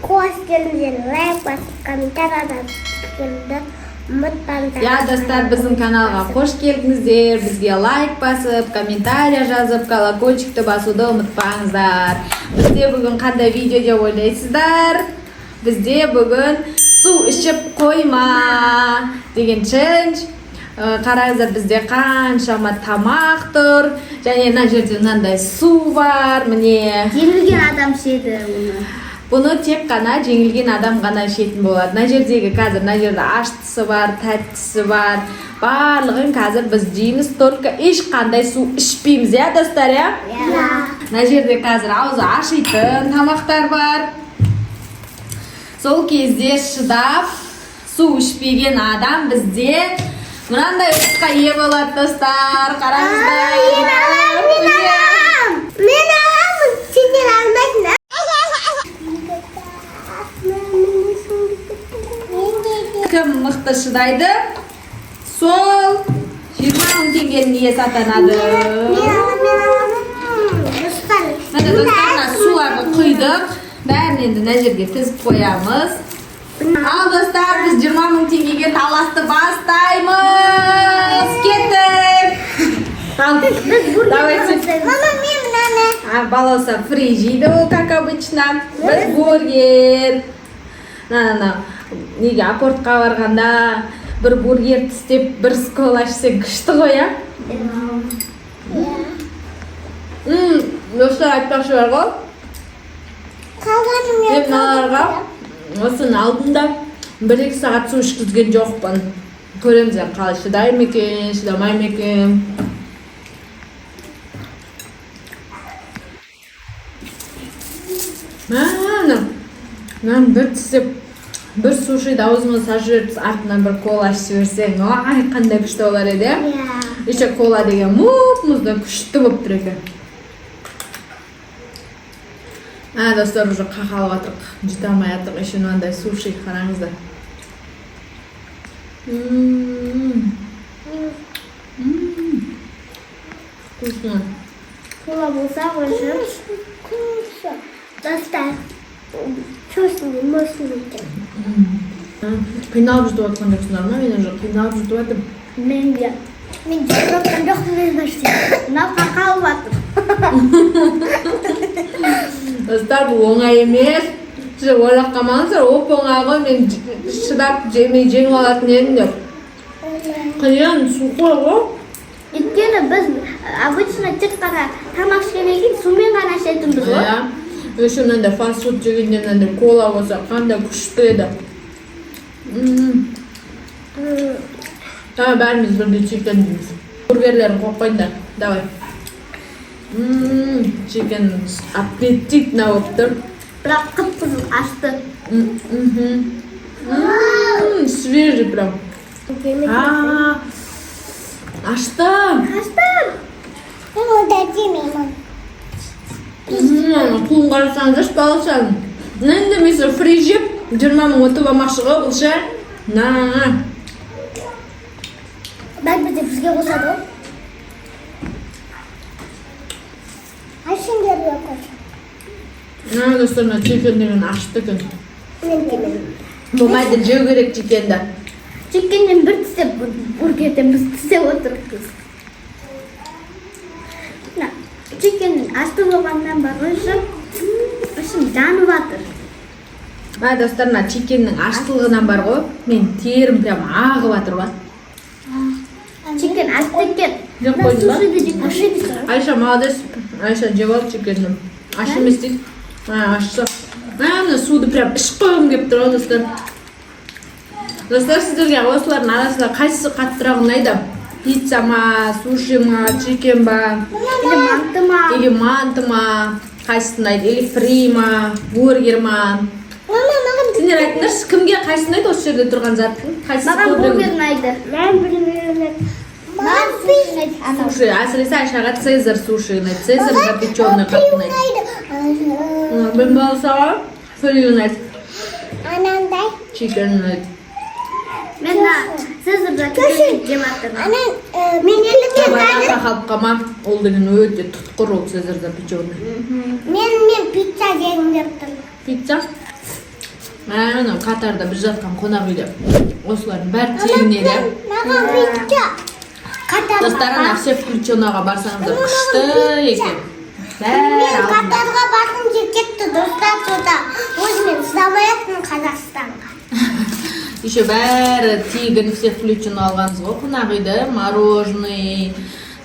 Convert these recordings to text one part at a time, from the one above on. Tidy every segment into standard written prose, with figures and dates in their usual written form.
Қош келдіңіздер. Лайк басып, комментарий жазып ұмытпаңыздар. Иә, достар, біздің каналға қош келдіңіздер. Бізге лайк басып, комментарий жазып, колокольчикті басуды ұмытпаңыздар. Бізде бүгін қандай видео деп ойлайсыздар? Бізде бүгін «Су ішіп қойма» деген челлендж. Қараңыздар, бізде қаншама тамақ тұр және мына жерде мынандай су бар, міне. Жеңілген адам ішеді оны. Бұны тек қана жеңілген адам ғана ішетін болады. Мына жердегі қазір, мына жерде аштысы бар, тәттісі бар, барлығын қазір біз жейміз, только ешқандай су ішпейміз, иә, достар, иә? Иә. Мына жерде қазір аузы ашитын тамақтар бар. Сол кезде шыдап су ішпеген адам бізде мынандай ұтысқа ие болады. Достар, қараңыздар. Мен аламын, мен аламын. Мен аламын, сендер алмайсың. Кім мықты шыдайды, сол 20 000 теңгенің иесі атанады. Мен аламын, мен аламын. Достар, Міне, достар, мына суларды құйдық, бәрін енді мына жерге тізіп қоямыз. Ал, достар, біз 20 000 теңгеге таласты бастаймыз. Кеттік! Ал, давайте. Мама, мен мынаны. А, Балауса фри жейді ол, как обычно. Біз бургер. На, неге апортқа барғанда бір бургер тістеп, бір кола ішсең, күшті ғой, иә? Достар, айтпақшы бар ғой. Қалғанын Мен мен. мыналарға осының алдында 1-2 сағат су ішкізген жоқпын. Көреміз енді, қалай шыдай ма екен, шыдамай ма екен. Мә, мынаны бір тістеп, бір сушиді аузыма салып жіберіп, артынан бір кола ішіп жіберсең, ай, қандай күшті болар еді, иә? Иә. Еще кола деген мұп мұздай күшті болып тұр екен. А, достар, уже қақалып жатырық, жете алмай жатырық. Еще мынандай суши, қараңыздар. Ммм. Ммм. Вкусно. Кола болса ғой. Достар, вкусный, мощный екен. Қиналып жұтып жатқан жоқсыңдар ма? Мен уже қиналып жұтып жатырмын. Мен де. Мен жұтып жатқан жоқпын, мен вообще. Мынау қақалып жатыр. Достар, бұл оңай емес. Сіздер ойлап қалмаңыздар, оп оңай ғой, мен шыдап жемей жеңіп алатын едім деп. Қиын, сухой ғой. Өйткені біз обычно тек қана тамақ ішкеннен кейін сумен ғана ішетінбіз ғой. Иә, еще мынандай фастфуд жегенде мынандай кола болса, қандай күшті еді. Давай, бәріміз бірдей чикен жейміз. Бургерлерін қойып қойыңдар, давай. Чикен аппетитно болып тұр. Бірақ қып қызыл ашты. Мхм. Свежий прям. А, аштым. Аштым. Мен онда жемеймін. Қолын қарасаңыздаршы баласаның. Үндемесе, фри жеп, 20 000 ұтып алмақшы ғой бұл ше. На. Бәрібір де бізге қосады ғой. Ай, сендерге қосады. На, достар, мына чикен деген ашты екен. Мен жемеймін. Болмайды, жеу керек чикенді. Чикеннен бір тістеп, бургерден біз тістеп отырмыз. Мына чикеннің ашты болғаннан бар ғой, ішім жанып жатыр. Мә, достар, мына чикеннің аштылығынан бар ғой, мен терім прям ағып жатыр ғой. Чикен ашты екен. Жеп Мына қойдың ба? сушиді жеп қойдым. Айша молодец. Айша жеп алды чикенді. Ащы емес дейді. А, ащы. Мына суды прям ішіп қойғым келіп тұр ғой, достар. Достар, сіздерге осылардың арасында қайсысы қаттырақ ұнайды? Пицца ма, суши ма, чикен ба? Или манты ма? Или манты ма? Қайсысы ұнайды? Или фри ма, бургер ма? Мама, маған Сендер айтыңдаршы, кімге қайсысы ұнайды осы жерде тұрған заттың? Қайсысы Маған көбірек? бургер ұнайды. Маған бургер ұнайды. Маған суши ұнайды. Анау. Суши, әсіресе Айшаға цезарь суши ұнайды. Цезарь запеченный қатты ұнайды. Ұнайды. Мен баласаға фри ұнайды. Анандай. Чикен ұнайды. Мен мына цезарь запеченный жеп жатырмын. Анан мен енді мен Давай, қалып қалма. Ол деген өте тұтқыр, ол цезарь запеченный. Мен пицца жегім келіп тұр. Пицца? Анау Катарда біз жатқан қонақ үйде осылардың бәрі тегін еді. Маған пицца. Катарға. Достар, ана все включеноға барсаңыздар, күшті екен бәрі. Мен Алдында. Катарға барғым келіп кетті, достар, сонда. Өзімен шыдамай жатырмын Қазақстанға. Еще бәрі тегін, все включено алғансыз ғой қонақ үйді: мороженый,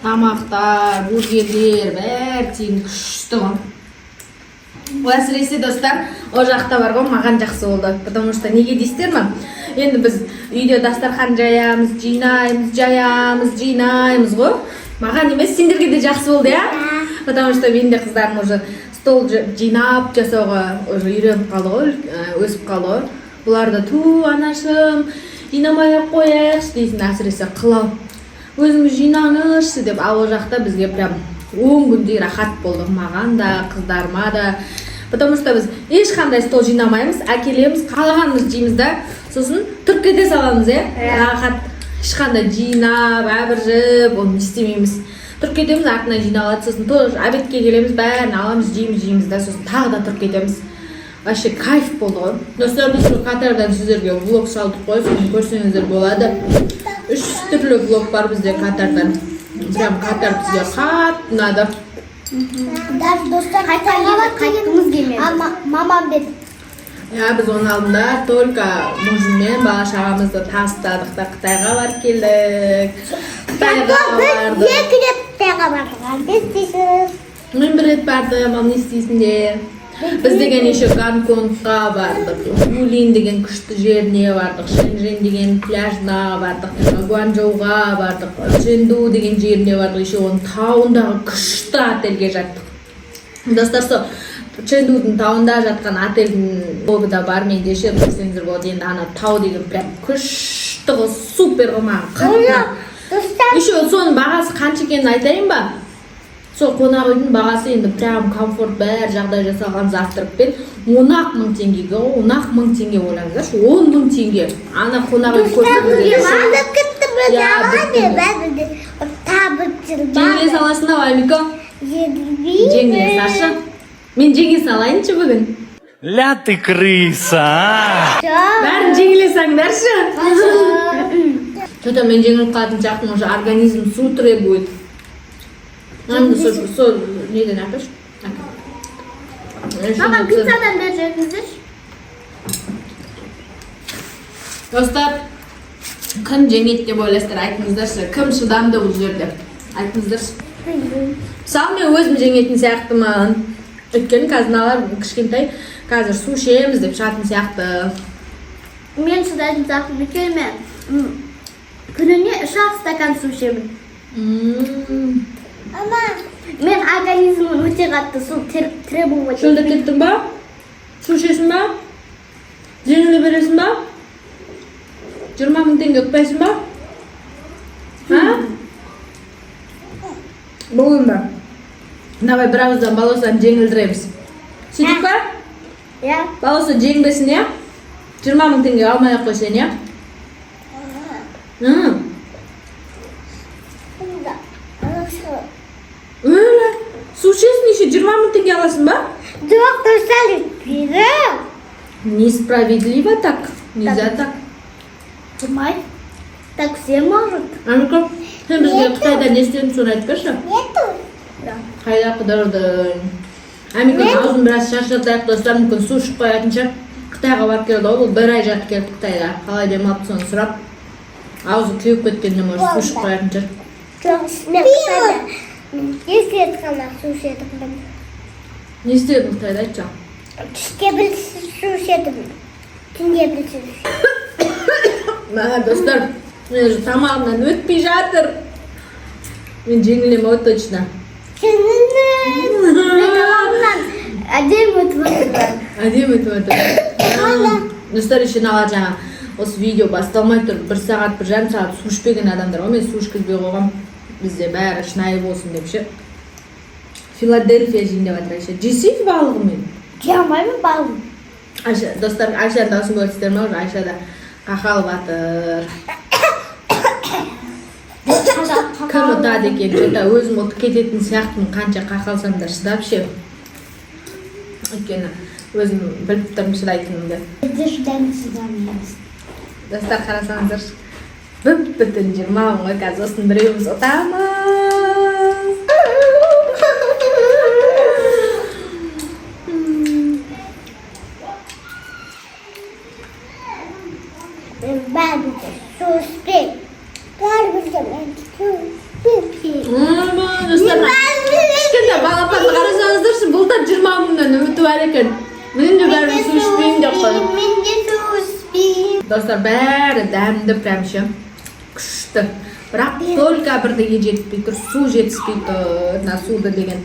тамақтар, бургерлер, бәрі тегін. Күшті ғой. Әсіресе, достар, ол жақта бар ғой, маған жақсы болды, потому что неге дейсіздер ма? Енді біз үйде дастархан жаямыз, жинаймыз, жаямыз, жинаймыз ғой. Маған емес, сендерге де жақсы болды, иә, потому что менің де қыздарым уже стол жинап жасауға уже үйреніп қалды ғой, өсіп қалды ғой. Бұлар да: «Ту, анашым, жинамай ақ қояйықшы», — дейсің. Әсіресе қылау, «Өзіңіз жинаңызшы», — деп. Ал ол жақта бізге прям 10 күндей рахат болды, маған да, қыздарыма да, потому что біз ешқандай стол жинамаймыз, әкелеміз, қалағанымызды жейміз да, сосын тұрып кете саламыз, иә. Рахат. Ешқандай жинап, әбіржіп, оны не істемейміз, тұрып кетеміз, артынан жиналады. Сосын тоже обедке келеміз, бәрін аламыз, жейміз, жейміз да, сосын тағы да тұрып кетеміз. Вообще кайф болды ғой. Достар, біз сол Катардан сіздерге влог салдық қой, соны көрсеңіздер болады. Үш түрлі влог бар бізде Катардан. Прям Катар бізге қатты ұнады. Даже, достар, Қайтқан Қытайға кезде қайтқымыз келмеді. Мамам берді. Иә, біз оның алдында только мужыммен бала шағамызды тастадық та, Қытайға барып келдік. Қытайға Біз бардық. екі рет Қытайға барған. Не істейсіз? Мен бір рет бардым, ал не істейсіңдер? Біз деген еще Гонконгқа бардық, Гулин деген күшті жеріне бардық, Шэньчжэнь деген пляжына бардық, Гуанчжоуға бардық, Чэнду деген жеріне бардық. Еще оның тауындағы күшті отельге жаттық. Достар, сол Чэндудың тауында жатқан отельдің влогы да бар менде ше, көрсеңіздер болады. Енді ана тау деген прям күшті ғой, супер ғой, маған қатты ұнады. Достар, Еще соның бағасы қанша екенін айтайын ба? Сол қонақ үйдің бағасы енді прям комфорт, бәрі жағдай жасалған, завтракпен 10 ақ мың теңгеге ғой. 10 ақ мың теңге, ойлаңыздаршы, 10 мың теңге. Ана қонақ үй көрсеңіздер. Маңдап кетті бір. Иә, біттім. Жеңіле саласың ау, Амико. Жеңіле салшы. Мен жеңе салайыншы бүгін. Ля ты крыса, а! Бәрін жеңіле салыңдаршы. Че то мен жеңіліп қалатын сияқтымын уже, организм су требует. Енді сол неден әкелші. Маған пиццадан беріп жіберіңіздерші. Достар, кім жеңеді деп ойлайсыздар, айтыңыздаршы. Кім шыдамды бұл жерде, айтыңыздаршы. Мысалы, мен өзім жеңетін сияқтымын, өйткені қазір мыналар кішкентай, қазір су ішеміз деп шығатын сияқты. Мен шыдайтын сияқтымын, өйткені мен күніне үш ақ стакан су ішемін. Ама Мен организмім өте қатты су требовать. Шөлдеп кеттің ба? Су ішесің ба? Жеңіле бересің ба? 20 000 теңге ұтпайсың ба, а? Бүгін ба? Давай бір ауыздан Балаусаны жеңілдіреміз, сөйтіп па? Иә. Балауса жеңбесін, иә? 20 000 теңге алмай ақ қой сен, иә? Да. Өлі, су ішесің, еще 20 000 теңге аласың ба? Жоқ, достар, өйтпейді. Несправедливо так, нельзя так. Болмайды. Так все может. Амико, сен бізге Қытайда не істедің, соны айтып берші. Нету. Қайда қыдырдың? Амиконың аузын біраз шаршатайық, достар, мүмкін, су ішіп қоятын шығар. Қытайға барып келді ғой, бұл бір ай жатып келді Қытайда. Қалай демалып, соны сұрап. Аузы кеуіп кеткенде, может, су ішіп қоятын шығар. Жоқ, мен Қытайда екі рет қана су ішедім. Не істедің Қытайда, айтшы. Түсте бір су ішедім. Түнде бір су. Мә, достар, мен уже тамағымнан өтпей жатыр. Мен жеңілемін ғой точно. Жеңілдім. Мен тамағымнан әдемі өтіп жатыр. Әдемі өтіп жатыр. Достар, еще мыналар жаңа осы видео басталмай тұрып бір сағат, 1,5 сағат су ішпеген адамдар ғой. Мен су ішкізбей қойғанмын, бізде бәрі шынайы болсын деп ше. Филадельфия жейін деп жатыр Айша. Жесейші балығымен. Жей алмаймын балым. Айша, достар, Айшаның дауысын көресіздер ма? Уже Айша да қақалып жатыр. Кім ұтады екен? Че то өзім ұтып кететін сияқтымын, қанша қақалсам да шыдап ше, өйткені Өзім біліп тұрмын шыдайтынымды. Бізде шыдаймыз. Достар, қарасаңыздаршы, бүп бүтін 20 000 ғой. Қазір осының біреуіміз ұтамыз. Мен бәрібір су ішпеймін. Бәрібір де мен су ішпеймін. Достар, кішкентай балапанды қарасаңыздаршы, бұл да 20 000-нан үміті бар екен. Мен де бәрібір су ішпеймін деп қойдым. Мен де су ішпеймін. Достар, бәрі дәмді, прям ше, күшті, бірақ только бірдеңе жетіспей тұр, су жетіспей тұр. Мына суды деген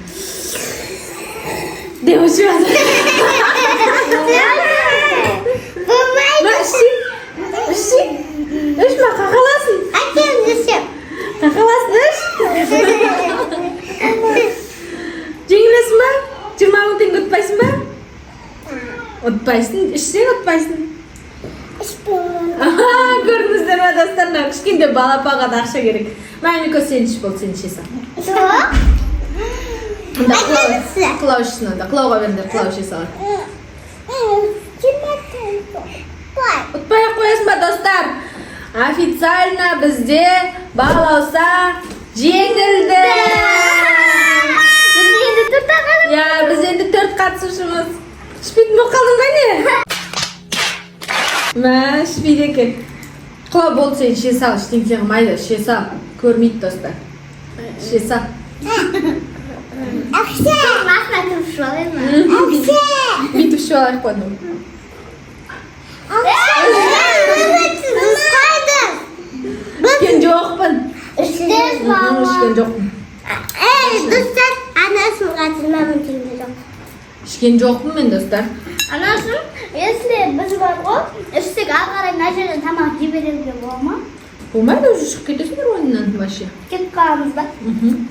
деп ішіп жатыр. Болмайды. Мә, ішсең, ішсең, іш, ма, қақаласың. Әкем ішем. Қақаласың, іш. Жеңілесің ба? 20 000 теңге ұтпайсың ба? Ұтпайсың, ішсең, ұтпайсың. Ішпеймін. Аха, көрдіңіздер ма, достар, мына кішкентай балапанға да ақша керек. Мә, Мико, сен іш, болды, сен іше сал. Жоқ. Онда Қылау. Әкелісі. Қылау ішсін онда, Қылауға беріңдер, Қылау іше салады. Ұтпай ақ қоясың ба? Достар, официально бізде Балауса жеңілді. Біз енді төрт ақ адам. Иә, біз енді төрт қатысушымыз. Ішпейтін болып қалдың ба, не? Мә, ішпейді екен. Қылау, болды, сен іше сал, ештеңе қылмайды, іше сал. Көрмейді, достар, іше сал. Ақша. Астына кіріп ішіп алайын ба? Ақша. Бүйтіп ішіп алайық қой. Ақша. Қайда? Ішкен жоқпын. Іштіңіз, мама. Ішкен жоқпын. Ей, достар, анасының 20 000 теңге жоқ. Ішкен жоқпын мен, достар. Анашым, если біз бар ғой, ішсек, ары қарай мына жерден тамақ жей беруге бола ма? Болмайды, уже шығып кетесіңдер ойыннан вообще. Кетіп қаламыз ба? Мхм.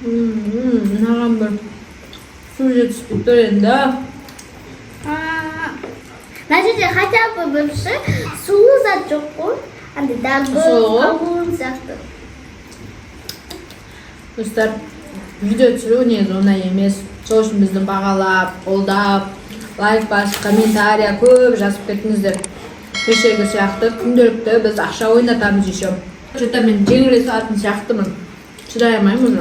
Мынаған бір су жетіспей тұр енді. А, мына жерде хотя бы бір ше сулы зат жоқ қой. Андай дарбыз, Сол ғой. қауын сияқты. Достар, видео түсіру негізі оңай емес. Сол үшін бізді бағалап, қолдап, лайк басып, комментария көп жазып кетіңіздер. Кешегі сияқты күнделікті біз ақша ойнатамыз еще. Че-то мен жеңіле салатын сияқтымын, шыдай алмаймын уже.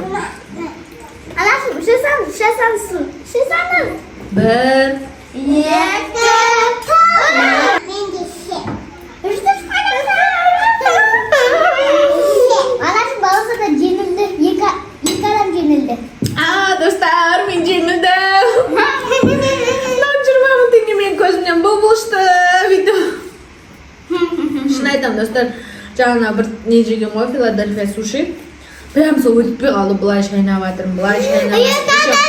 Анашым, іше салыңыз, іше салыңыз су. Іше салыңыз. Бір. Екі. Мен де ішемін. Үш. Анашым, Балауса да жеңілді. Екі адам жеңілді. А, достар, мен жеңілдім. Мынау 20 000 теңге менің көзімнен бұл ұшты бүйтіп. Шын айтамын, достар, жаңа бір не жеген ғой, Филадельфия суши, прям сол өтпей қалды. Былай шайнап жатырмын, былай шайнап жатырмын.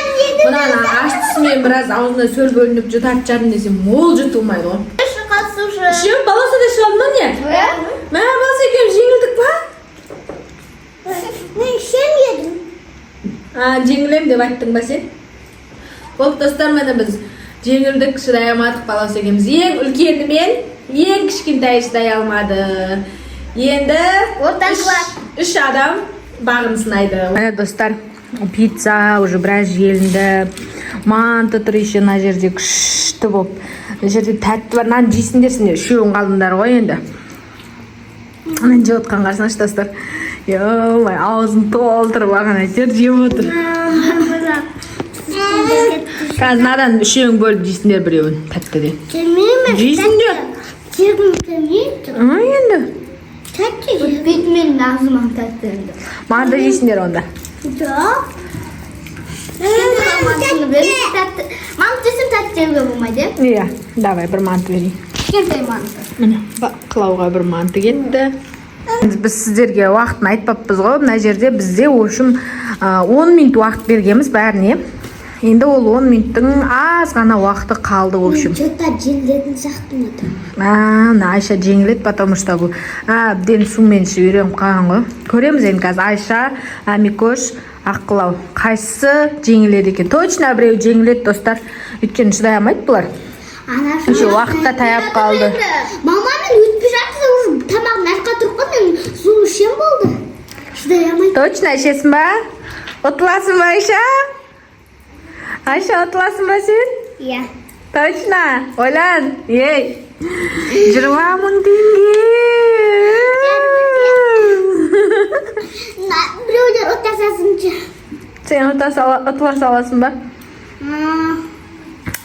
Мынаны аштысымен біраз аузына сөл бөлініп, жұтатын шығармын десем, ол жұтылмайды ғой. Үш қатысушы. Ішемін. Балауса да іше алды ма, не? Мә, Балауса екеуміз жеңілдік па? Мен ішем едім. А, жеңілемін деп айттың ба сен? Болды, достар, міне, біз жеңілдік, шыдай алмадық Балауса екеуміз. Ең үлкені мен ең кішкентайы шыдай алмады. Енді Ортаңғылар. үш адам бағын сынайды. Міне, достар, пицца уже біраз желінді, манты тұр еще мына жерде күшті болып. Мына жерде тәтті бар, нан жейсіңдер сендер, үшеуің қалдыңдар ғой енді. Ананы жеп отқан қарасаңшы, достар, ё, аузын толтырып алған, әйтеуір жеп отыр. Қазір мынадан үшеуің бөліп жейсіңдер біреуін тәттіден. Жемеймін. Жейсіңдер. Жегім келмейді. А, енді Тәтті жегім. Өтпейді менің аузыма тәтті енді. Маған да жейсіңдер онда. Жоқ. Мантыны беріңіз, тәтті. Манты жесем, тәтті жеуге болмайды, иә? Иә, давай, бір манты берейін. Кішкентай манты. Міне, Қылауға бір манты кетті. Біз сіздерге уақытын айтпаппыз ғой. Мына жерде бізде, в общем, 10 минут уақыт бергенбіз бәріне. Енді ол 10 минуттың аз ғана уақыты қалды, в общем. Что-то жеңілетін сияқтымын. А, мына Айша жеңіледі, потому что бұл әбден сумен ішіп үйреніп қалған ғой. Көреміз енді қазір, Айша, Амикош, Аққылау қайсысы жеңіледі екен. Точно біреу жеңіледі, достар, өйткені шыдай алмайды бұлар. Анашым. Еще уақыт та таяп қалды. Мама, мен өтпей жатыр, уже тамағым артқа тұрып қалды, мен су ішем болды. Шыдай алмай. Точно ішесің ба? Ұтыласың ба, Айша? Айша, ұтыласың ба сен? Иә. Точно? Ойлан. Ей. 20 000 теңге. Біреулер ұта салсыншы. Сен ұтыла саласың ба?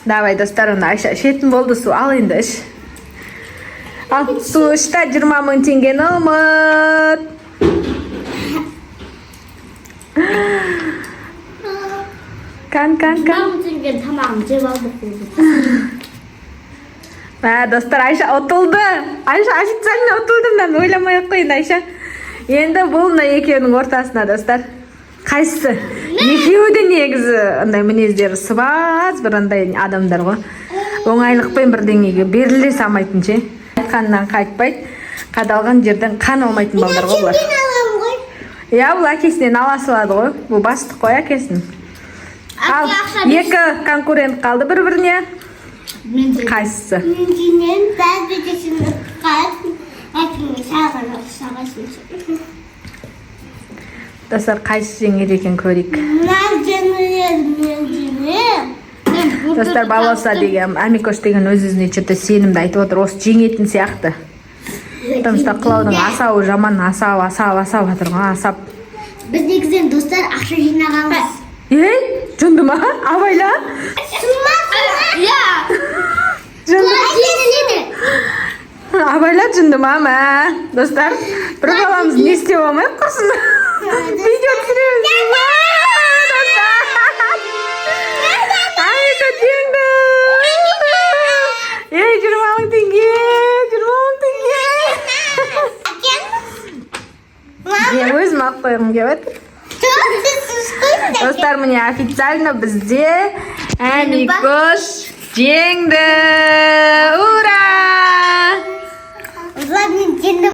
Давай, достар, онда Айша ішетін болды су. Ал енді іш. Ал су іш та, 20 000 теңгені ұмыт. Кан, кан, кан. 20 000 теңгенің тамағын жеп алдық. Мә, достар, Айша ұтылды. Айша официально ұтылды. Мынаны ойламай ақ қояйын, Айша. Енді бұл мына екеуінің ортасына, достар. Қайсысы? Екеуі де негізі андай мінездері сыбаз бір андай адамдар ғой. Оңайлықпен бірдеңеге беріле салмайтын ше. Айтқанынан қайтпайды. Қадалған жерден қан алмайтын балдар ғой бұлар. Мен аламын ғой. Иә, бұл әкесінен ала салады ғой. Бұл бастық қой әкесін. Ал Әке, ақша. Екі конкурент қалды бір біріне. Мен де. Қайсысы? Мен жинен бәрі де сені қалып, әкеңе саған ұқсағансың. Достар, қайсысы жеңеді екен, көрейік. Мына жеңілер, мен жеңемін. Мен бургерді Достар, Балауса таптым. деген, Амикош деген өз өзіне что-то сенімді айтып отыр. Осы жеңетін сияқты. Потому что Қылаудың асауы жаман асап, асап, асап жатыр ғой, асап. Біз негізінен, достар, ақша жинағанбыз. Ей, жынды ма? Абайла. Иә. Жынды. Жеңіледі. Абайла, жынды ма, мә? Достар, бір баламыз не істеп алмайық құрсын. Видео түсіреміз. Мә, достар. Амика жеңді. Ей, 20 000 теңге, 20 000 теңге. Мен өзім алып қойғым келіп отыр. Достар, міне, официально бізде Амикош жеңді. Ура! Мен жеңдім.